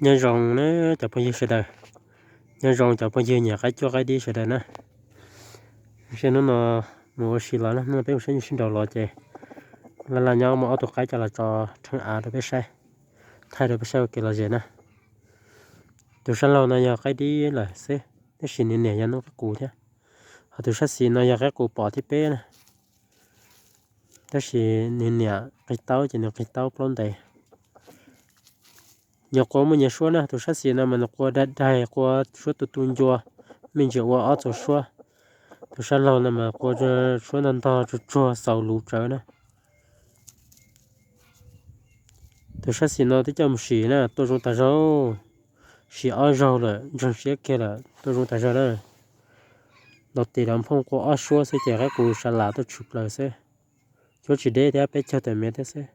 Nyob zoo na cov phooj ywg sawv daws, nyob zoo cov phooj ywg nyiam qaib cuab qaib dib sawv daws na. Seb hnub no mus ua si los na, hnub no peb mus saib nyuj sib nraus los ces laj laj nyob muaj ob tug qaib coj los tso rheeb av rau peb saib, thaij rau peb saib ua kev lom zem na. Tus sab laug no yog qaib dib lawm xwb, tab sis nws niam yog noob qaib qus thiab. Ho tus sab xis no yog qaib qus pom thib peb na, tab sis nws niam qig taub ces nws qig taub plaub ntev. Nyias qua muaj nyias suab na, tus sab xis no mas nws qua daig daig, qua suab tu tu ncua, me ntsis ua ob txog suab. Tus sab laug no mas qua suab ntog ntog tsuag tsuag xaus luv tsawv na. Tus sab xis no twb coj mus sim na, tuaj zoo tas zog. Sim ob zaug lawm, ntseeg siab kiag lawm, tuaj zoo tas zog na. Ntaus tis los nphooj qua ob suab xwb ces qaib qus sa las tuaj tshwm plaws xwb. Cuab tsis deb thiab, peb caug tawm mev thiab xwb.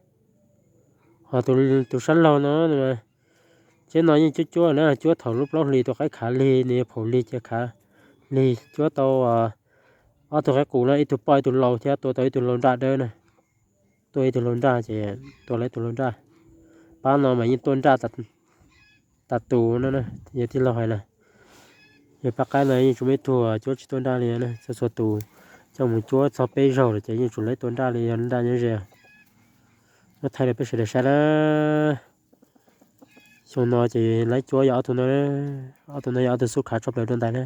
Ho tus sab laug no, tsheb no yeej cuab cuab na, cuab thaum lub plaub hlis tus qaib khav lig, nws yuav phaum lig ces khav lig, cuab tau ob tug qaib qus no, ib tug poj ib tug laus thiab tua tau ib tug laus nraj dawb na. Tua ib tug laus nraj ces tua lawm ib tug laus nraj. Pab no mas yeej tuaj nraj tas tus no na, yog tij laug hais na. Yog pab qaib no yeej tsuas muaj ib tug cuab tsis tuaj nraj li na, txhua txhua tus coj mus cuab txog peb zaug lawm ces yeej tsuas lawv tuaj nraj li, yog nraj nyob ze. Muab thaij rau peb sawv daws saib na. Xyoo no ces lawv cuab yog ob tug no, ob tug no yog ob tug xub khav tshaj plaws rau ntais na.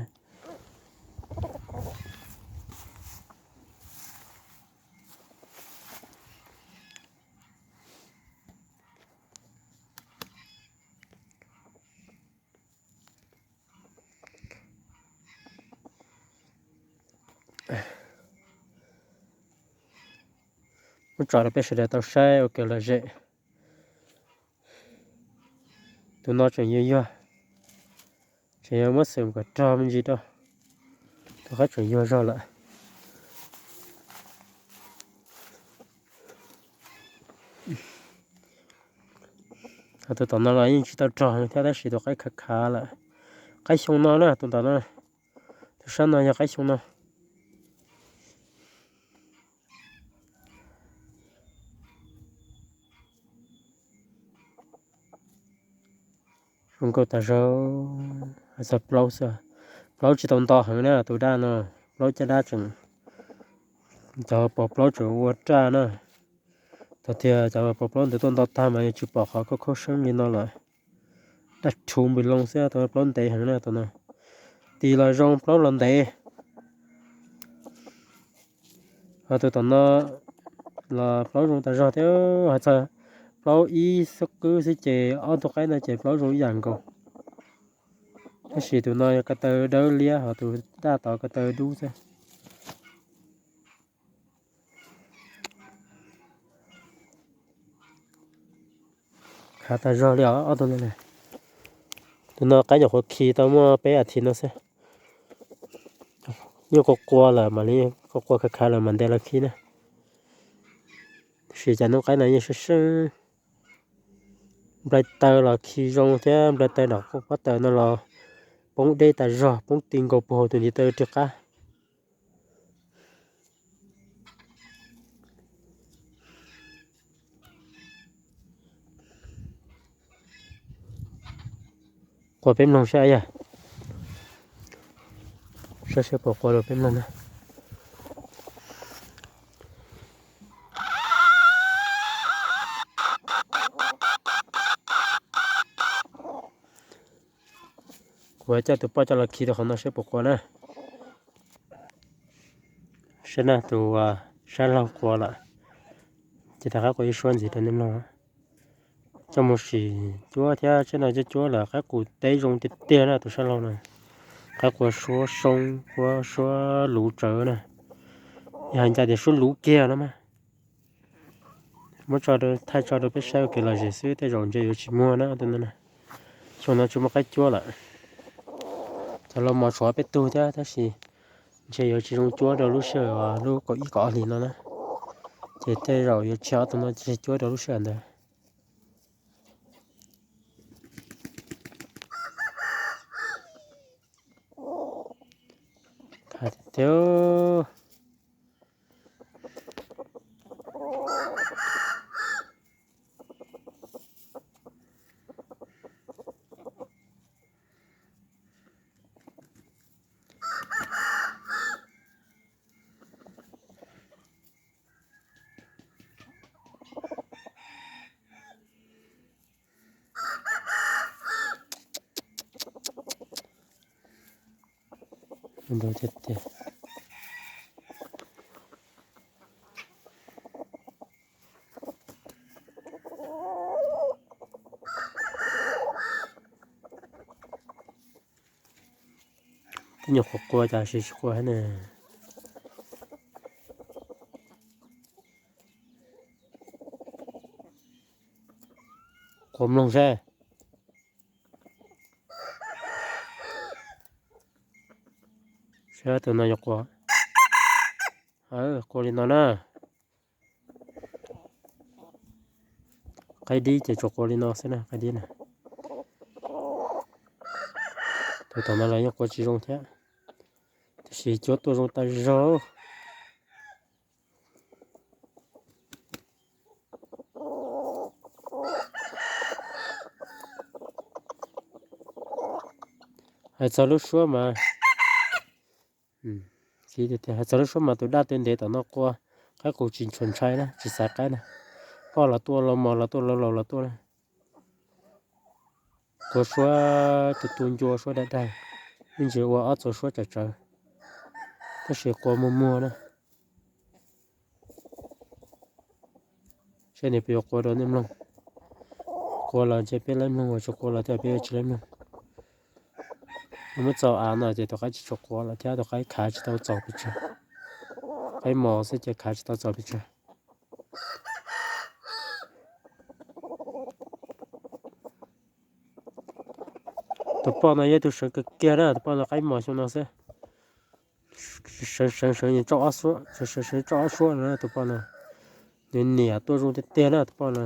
Muab tso rau peb sawv daws tau saib ua kev lom zem. Tus no tseem yuag yuag, tseem yuav muab xwm kom rog me ntsis rau. Tus qaib tseem yuag zog lawm. Tus tom no los yeej tsis tau rog thiab tab sis tus qaib khav khav lawm. Qaib xyoo no na tus tom no, tus sab no yog qaib xyoo no. Zoo nkauj tas zog. Hais txog plaub xwb, plaub tsis tau nto heev na tus daj no, plaub caj dab tseem, cov pos plaub tseem ua raj na. Thaum tiag cov pos plaub ntawd tuaj nto tag mas yuav tsis pom qhov khaub khaub seeb li no lawm. Daj rhuv npis loo xwb, tus plaub ntev heev na tus no. Tis los zoo plaub los ntev. Ho tus tom no los plaub zoo tas zog thiab, hais txog plaub ib xub qwb xwb ces ob tug qaib no ces plaub zoo ib yam nkaus. Tab sis tus no yog ko taw dawb liab, ho tus daj tod ko taw dub xwb. Khav tas zog li os ob tug no. Tus no qaib nyuam qhuav khi tau muaj peb as thiv no xwb. Yeej qua qua lawm mam li, qua qua khav khav lawm mam ntes los khi na. Tab sis cov noob qaib no yeej seeb seeb. Nplai taw los khi zoo thiab, nplai taw nram pob taws no los poob deb tas zog, poob ti nkaus puag hauv tus ntiv taw rwg qab. Qua peb mloog saib yog, saib seb puas qua rau peb mloog na. Kuv coj tus poj coj los khi rau qhov no seb puas qua na. Saib na, tus sab laug qua lawm, ces rov qab qua ib suab ntxiv rau nej mloog. Coj mus sim cuab thiab, tsheb no coj cuab lawm, qaib qus teb zoo tiag tiag na tus sab laug no. Qaib qua suab soob, qua suab luv tsawv na. Yog hais ncaj tias suab luv kiag no mas. Muab tso, thaij tso rau peb saib ua kev lom zem xwb, tej zaum ntshe yuav tsis muaj na tus no na. Xyoo no tsis muaj qaib cuab lawm. Cov laus mos tshuav peb tug thiab tab sis ntshe yuav tsis zoo cuab rau lub sij hawm lub kaum ib kaum ob hlis no na. Ces tej zaum yuav tsis, ob tug no tsis cuab rau lub sij hawm ntawd. Khav tiag tiag. Ntau tiag tiag. Twb nyuam qhuav qua cas tsis qua thiab ne. Qua mloog seb. Seb tus no yuav qua. Qua li no na. Qaib dib ces tsuas qua li no xwb na, qaib dib na. Tus tom no los yeej qua tsis zoo thiab, tab sis cuab tuaj zoo tag zog. Hais txog lub suab mas, hais txog lub suab mas tus daj twb ntev tom no qua, qaib qus tsis tshua ntshai na, tsis xaiv qaib na. Poj los tuaj, los mos los tuaj, los laus los tuaj na. Qua suab tus tu ncua suab daj daj, me ntsis ua ob txoj suab tsawv tsawv, tab sis qua muag muag na. Seb nws puas yuav qua rau nej mloog. Qua los ces peb laib mloog, tsis qua los thiaj peb tsis laib mloog. Muab txog av no ces tus qaib tsis tshua qua lawm thiab tus qaib khav tsis tau txaus pes tsawg. Qaib mos xwb ces khav tsis tau txaus pes tsawg. Tus poj no yog tus seev kawg kiag na, tus poj no qaib mos xyoo no xwb. Seev seev seev tsauj ob suab, seev seev tsauj ob suab no tus poj no. Nws niam tuaj zoo tiag tiag na tus poj no.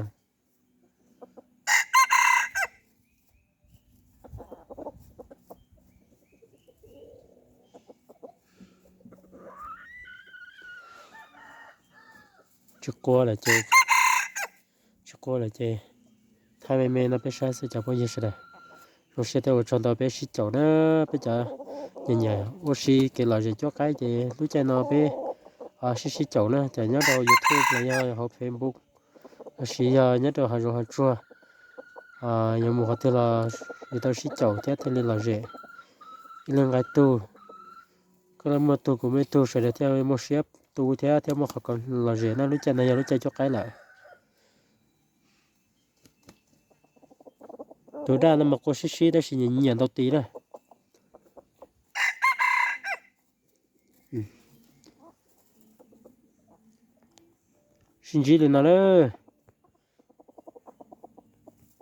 Tsis qua lawm ces, tsis qua lawm ces thaij me me no peb saib xwb cov phooj ywg sawv daws. Zoo siab thiab ua tsaug ntau peb sib caum na, peb cov nyiam nyiam ua si kev lom zem cuab qaib ces lub caij no peb sib sib caum na, ces nyob rau YouTube los yog hauv Facebook, los sis yog nyob rau hav zoov hav tsuag, yuav mus qhov twg los yuav tau sib caum thiab thiaj li lom zem. Ib leeg nqaij tug, koj muaj tug kuv muaj tug, sawv daws thiaj muaj siab tu thiab thiaj muaj qhov lom zem na. Lub caij no yog lub caij cuab qaib lawm. Tus daj no mas qua sib sib tab sis nyiam nyiam ntau tis na. Sib ntsib li no na.